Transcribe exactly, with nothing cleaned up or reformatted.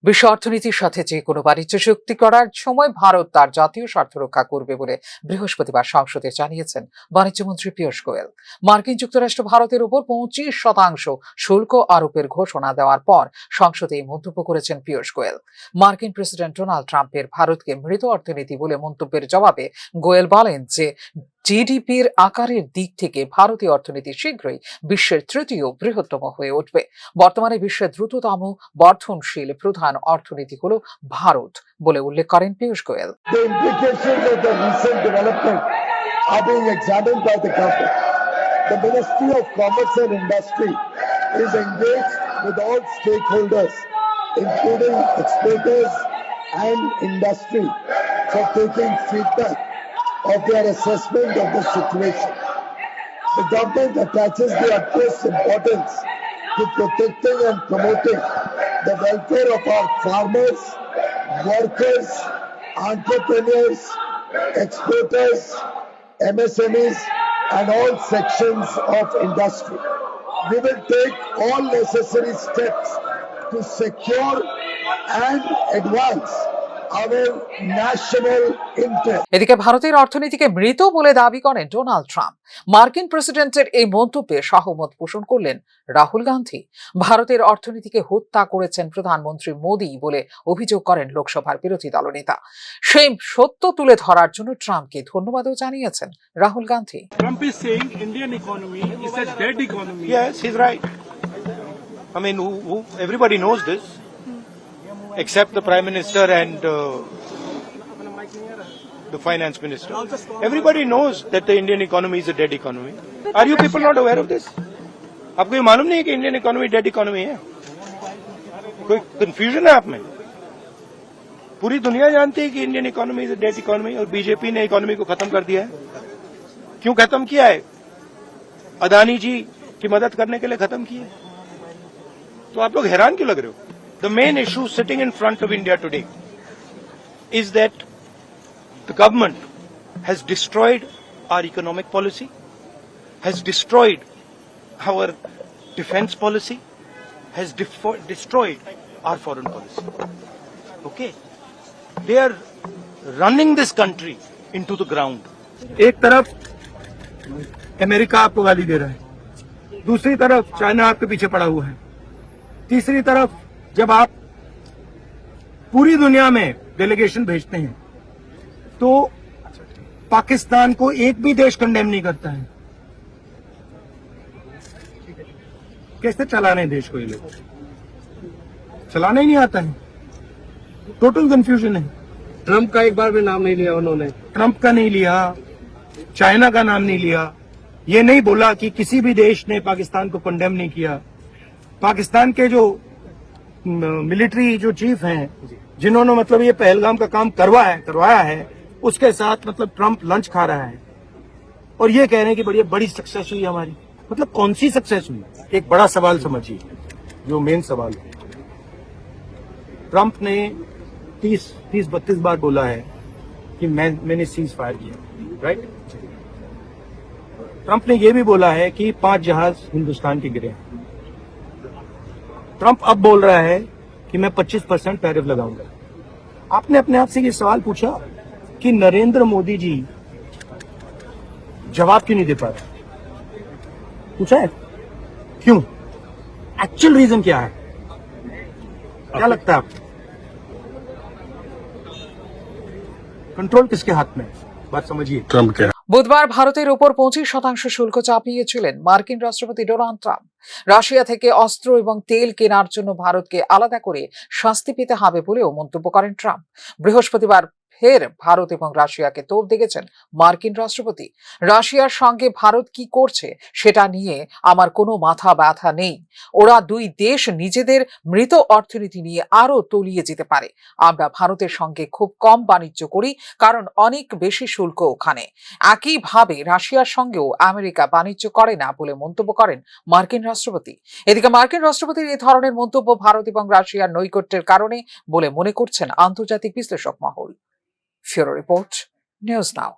বিশ্ব অর্থনীতির সাথে যে কোনো বাণিজ্য চুক্তি করার সময় ভারত তার জাতীয় স্বার্থ রক্ষা করবে বলে বৃহস্পতিবার সংসদে জানিয়েছেন বাণিজ্য মন্ত্রী পীযূষ গোয়েল। মার্কিন যুক্তরাষ্ট্র ভারতের উপর পঁচিশ শতাংশ শুল্ক আরোপের ঘোষণা দেওয়ার পর সংসদে এই মন্তব্য করেছেন পীযূষ গোয়েল। মার্কিন প্রেসিডেন্ট ডোনাল্ড ট্রাম্পের ভারতকে মৃত অর্থনীতি বলে মন্তব্যের জবাবে গোয়েল বলেন যে জিডিপির আকারের দিক থেকে ভারতীয় অর্থনীতি শীঘ্রই বিশ্বের তৃতীয় বৃহত্তম হয়ে উঠবে। বর্তমানে বিশ্বের দ্রুততম বর্ধনশীল প্রধান অর্থনীতি হল ভারত বলে উল্লেখ করেন পীযূষ Goyal. The implications of the recent development are being examined by the government. The Ministry of Commerce and Industry is engaged with all stakeholders, including exporters and industry, for taking feedback of their assessment of the situation. The government attaches the utmost importance to protecting and promoting the welfare of our farmers, workers, entrepreneurs, exporters, M S M Es, and all sections of industry. We will take all necessary steps to secure and advance our national interest. এদিকে ভারতের অর্থনীতিকে মৃত বলে দাবি করেন Donald Trump. মার্কিন প্রেসিডেন্টের এই মন্তব্যে সহমত পোষণ করলেন রাহুল গান্ধী। ভারতের অর্থনীতিকে হত্যা করেছেন প্রধানমন্ত্রী মোদী বলে অভিযোগ করেন লোকসভার বিরোধী দলনেতা। সেই সত্য তুলে ধরার জন্য ট্রাম্পকে ধন্যবাদও জানিয়েছেন রাহুল Gandhi. Trump is saying Indian economy is a dead economy. Yes, he's right. I mean, who, who, everybody knows this, except the Prime Minister and uh, the Finance Minister. Everybody knows that the Indian economy is a dead economy. Are you people not aware of this? आपको ये मालूम नहीं है कि Indian economy dead economy है? कोई कंफ्यूजन है आप में? पूरी दुनिया जानती है कि Indian economy is a dead economy और बीजेपी ने इकोनॉमी को खत्म कर दिया है। क्यों खत्म किया है? अदानी जी की मदद करने के लिए खत्म किया है। तो आप लोग हैरान क्यों लग रहे हो? The main issue sitting in front of India today is that the government has destroyed our economic policy, has destroyed our defense policy, has defo- destroyed our foreign policy. Okay? They are running this country into the ground. एक तरफ अमेरिका आपको गाली दे रहा है, दूसरी तरफ चाइना आपके पीछे पड़ा हुआ है, तीसरी तरफ जब आप पूरी दुनिया में डेलीगेशन भेजते हैं तो पाकिस्तान को एक भी देश कंडेम नहीं करता है। कैसे चलाने हैं देश को ये लोग? चलाना ही नहीं आता है, टोटल कंफ्यूजन है। ट्रंप का एक बार भी नाम नहीं लिया उन्होंने। ट्रंप का नहीं लिया, चाइना का नाम नहीं लिया, ये नहीं बोला कि किसी भी देश ने पाकिस्तान को कंडेम नहीं किया। पाकिस्तान के जो मिलिट्री जो चीफ हैं, जिन्होंने मतलब ये पहलगाम का काम करवा है करवाया है, उसके साथ मतलब ट्रंप लंच खा रहा है और ये कह रहे हैं कि बड़ी बड़ी सक्सेस हुई हमारी। मतलब कौन सी सक्सेस हुई? एक बड़ा सवाल समझिए, जो मेन सवाल है। ट्रंप ने तीस तीस बत्तीस बार बोला है कि मैं मैंने सीज फायर किया, राइट? ट्रंप ने यह भी बोला है कि पांच जहाज हिंदुस्तान के गिरे हैं। ट्रंप अब बोल रहा है कि मैं पच्चीस परसेंट टैरिफ लगाऊंगा। आपने अपने आप से ये सवाल पूछा कि नरेंद्र मोदी जी जवाब क्यों नहीं दे पा रहे? पूछा है? क्यों? एक्चुअल रीजन क्या है? क्या लगता है आपको? कंट्रोल किसके हाथ में है? बात समझिए। ट्रंप के বুধবার ভারতের উপর পঁচিশ শতাংশ শুল্ক চাপিয়েছিলেন মার্কিন রাষ্ট্রপতি ডোনাল্ড ট্রাম্প। রাশিয়া থেকে অস্ত্র এবং তেল কেনার জন্য ভারতকে আলাদা করে শাস্তি পেতে হবে বলেও মন্তব্য করেন ট্রাম্প। বৃহস্পতিবার ফের ভারত এবং রাশিয়াকে তোপ দেখেছেন মার্কিন রাষ্ট্রপতি। রাশিয়ার সঙ্গে ভারত কি করছে সেটা নিয়ে আমার কোনো মাথা ব্যথা নেই। ওরা দুই দেশ নিজেদের মৃত অর্থনীতি নিয়ে আরও তলিয়ে যেতে পারে। আমরা ভারতের সঙ্গে খুব কম বাণিজ্য করি, কারণ অনেক বেশি শুল্ক ওখানে। একইভাবে রাশিয়ার সঙ্গেও আমেরিকা বাণিজ্য করে না বলে মন্তব্য করেন মার্কিন রাষ্ট্রপতি। এদিকে মার্কিন রাষ্ট্রপতির এই ধরনের মন্তব্য ভারত এবং রাশিয়ার নৈকট্যের কারণে বলে মনে করছেন আন্তর্জাতিক বিশ্লেষক মহল। ফিউরো রিপোর্ট, নিউজ নাও।